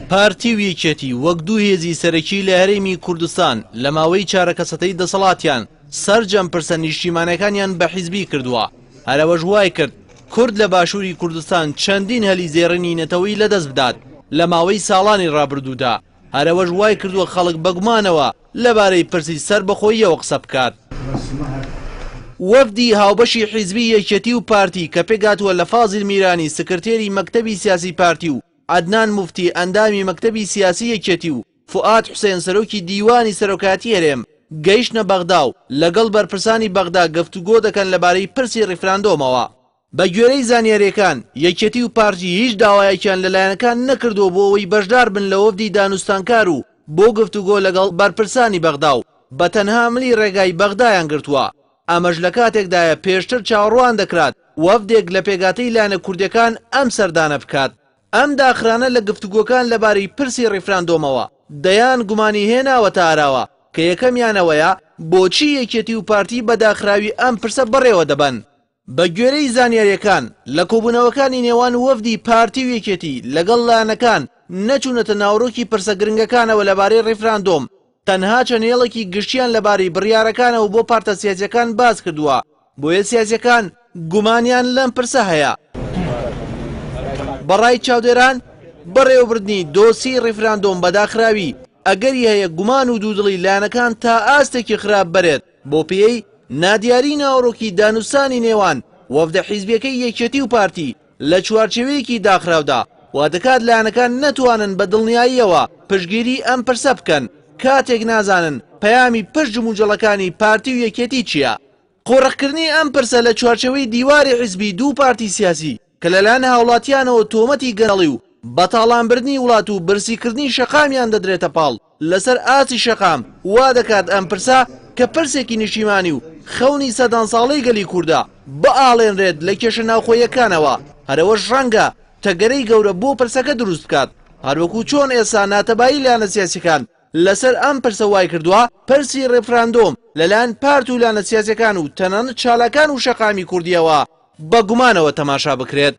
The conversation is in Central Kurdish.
پارتی و یەکێتی وەک دوو هێزی سەرەکی لە هەرێمی کوردستان لە ماوەی چارەکە سەتەی دەسەڵاتیان سەرجەم پرسە نیشتیمانەکانیان بە حیزبی کردووە، هەرئەوەش وایکرد کورد لە باشووری کوردستان چەندین هەلی زێڕینی نەتەوەیی لەدەست بدات لە ماوەی ساڵانی ڕابردوودا، هەرئەوەش وایکردووە خەڵک بەگومانەوە لەبارەی پرسی سەربەخۆییەوە قسە بکات. وەفدی هاوبەشی حیزبی یەکێتی و پارتی کە پێکهاتووە لە فازیل میرانی سکرتێری مەکتەبی سیاسی پارتی و عەدنان موفتی ئەندامی مەکتەبی سیاسی یەکێتی و فوئاد حوسێن سەرۆکی دیوانی سەرۆکایەتی هەرێم گەیشتنە بەغدا و لەگەڵ بەرپرسانی بەغدا گفتوگۆ دەکەن لەبارەی پرسی ڕیفراندۆمەوە. بەگوێرەی زانیارییەکان، یەکێتی و پارتی هیچ داوایەکیان لە لایەنەکان نەکردووە بۆ ئەوەی بەشدار بن لە وەفدی دانوستانکار و بۆ گفتوگۆ لەگەڵ بەرپرسانی بەغدا و بە تەنها ملی ڕێگای بەغدایان گرتووە، ئەمەش لە کاتێکدایە پێشتر چاوەڕوان دەکرات وەفدێک لە پێکهاتەی لایەنە کوردیەکان ئەم سەردانە بکات. ئەم داخرانە لە گفتوگۆکان لەبارەی پرسی ڕیفراندۆمەوە دەیان گومانی هێناوەتە ئاراوە کە یەکەمیان ئەوەیە بۆچی یەکێتی و پارتی بە داخراوی ئەم پرسە بەڕێوە دەبەن؟ بە گوێرەی زانیارییەکان، لە کۆبوونەوەکانی نێوان وەفدی پارتی و یەکێتی لەگەڵ لایەنەکان نەچوونەتە ناوەرۆکی پرسە گرنگەکانەوە لەبارەی ڕیفراندۆم، تەنها چەند هێڵێکی گشتیان لەبارەی بڕیارەکانەوە بۆ پارتە سیاسییەکان باس کردووە، بۆیە سیاسییەکان گومانیان لەم پرسە هەیە. بە ڕای چاودێران، بەڕێوەبردنی دۆسیەی ڕیفراندۆم بە داخراوی، ئەگەری هەیە گومان و دوودڵی لایەنەکان تا ئاستێکی خراپ بەرێت، بەو پێیەی نادیاری ناوەڕۆکی دانوستانی نێوان وەفدە حیزبیەکەی یەکێتی و پارتی لە چوارچێوەیەکی داخراودا وادەکات لایەنەکان نەتوانن بە دڵنیاییەوە پشتگیری ئەم پرسە بکەن کاتێک نازانن پەیامی پشت جموجڵەکانی پارتی و یەکێتی چیە. قۆرخکردنی ئەم پرسە لە چوارچێوەی دیواری حیزبی دوو پارتی سیاسی کە لەلایەن هاوڵاتیانەوە تۆمەتی گەندەڵی و بەتاڵانبردنی وڵات و برسیکردنی شەقامیان دەدرێتە پاڵ لەسەر ئاستی شەقام وا دەکات ئەم پرسە کە پرسێکی نیشتیمانی و خەونی سەدان ساڵەی گەلی کوردە بئاڵێنرێت لە کێشە ناوخۆییەکانەوە هەرئەوەش ڕەنگە تەگەرەی گەورە بۆ پرسەکە دروست بکات هەروەکو چۆن ئێستا ناتەبایی لایەنە سیاسیەکان لەسەر ئەم پرسە وایکردووە پرسی ڕێفراندۆم لەلایەن پارت و لایەنە سیاسیەکان و تەنانەت چالاکان و شەقامی کوردیەوە بە گومانەوە تەماشا بکرێت.